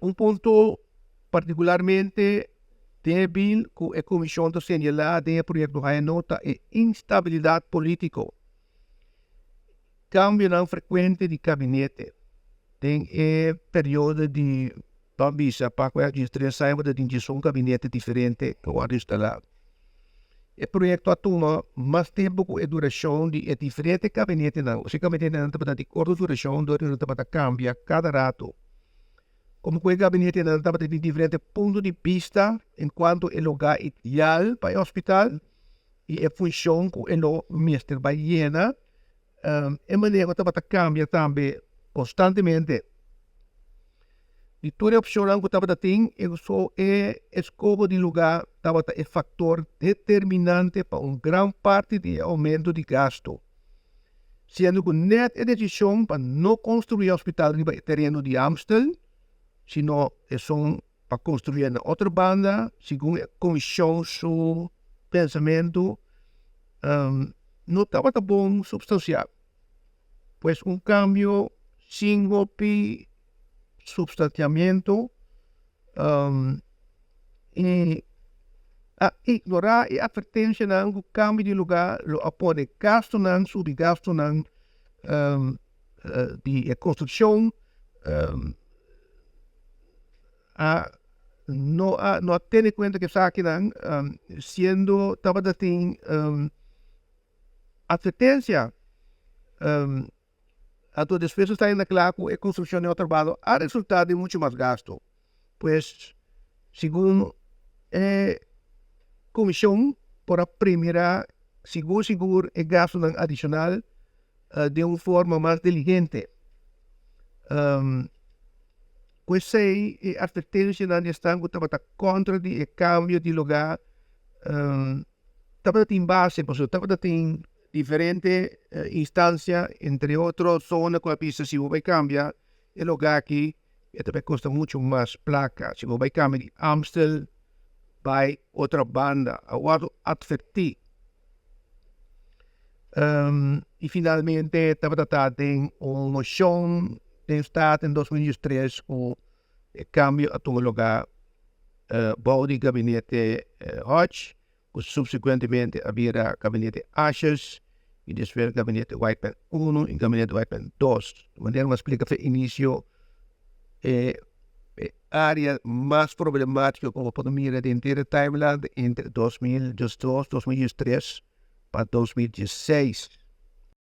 Un punto partikularmente débil ku e komishon ta señalá den e proyekto HNO ta e instabilidat polítiko. Kambionan frekuente di kabinete den e periodo di ban bisa pa ku e 13 aña bo ta tin 11 kabinete diferente ku a wòrdu instalá. E proyekto a tuma mas tempu ku e durashon di e diferente kabinetenan. Osea kabinetenan tabata di korto durashon dor di nan tabata kambia kada ratu. Komo ku e gabinetenan tabata tin diferente punto di bista en kuanto e lugá ideal pa e hospital i e funshon ku e lo mester bai yena, e maneho tabata kambia tambe konstantemente. Di tur e opshonnan ku tabata tin, e e eskoho di lugá tabata e faktor determinante pa un gran parti di e oumento di gastu. Siendo ku nèt e desishon pa no konstruí e hospital riba e tereno di Amstel, sino esun pa konstruí na otro banda, segun e komishon su pensamentu, no tabata bon supstansiá. Pues un kambio sin hopi supstansiamentu i a ignorá e atvertensianan ku kambio di lugá lo a pone gastunan subi gastunan di e konstrukshon a no a no a tene kuenta ku esakinan siendo tabata tin atvertensia. Anto despues nos ta henda kla ku e konstrukshon di otro bando a resultá den muchu mas gastu. Pues, segun e komishon por a premirá sigur sigur e gastunan adishonal den un forma mas diligente. Ku esei e atvertensianan di esnan ku tabata kontra di e kambio di lugá tabata tin base pasobra tabata tin Diferente instancia, entre otro zona cu a bisa si bo bay cambia e loga aki e ta bay costa mucho mas placa. Si bo bay cambia di Amstel bay otro banda a wordo adverti. Y finalmente tabata ta den un mocion den Staten den 2013 cu e cambio a tuma lugar bou di gabinete Hodge. Ku supsekuentemente a bira Gabinete Asjes i despues Gabinete Whiteman Uno i Gabinete Whiteman Dos. Di manera ku a splika fe inisio e área mas problemátiko ku bo por mira den henter e timeline ta entre 2012, 2013 pa 2016.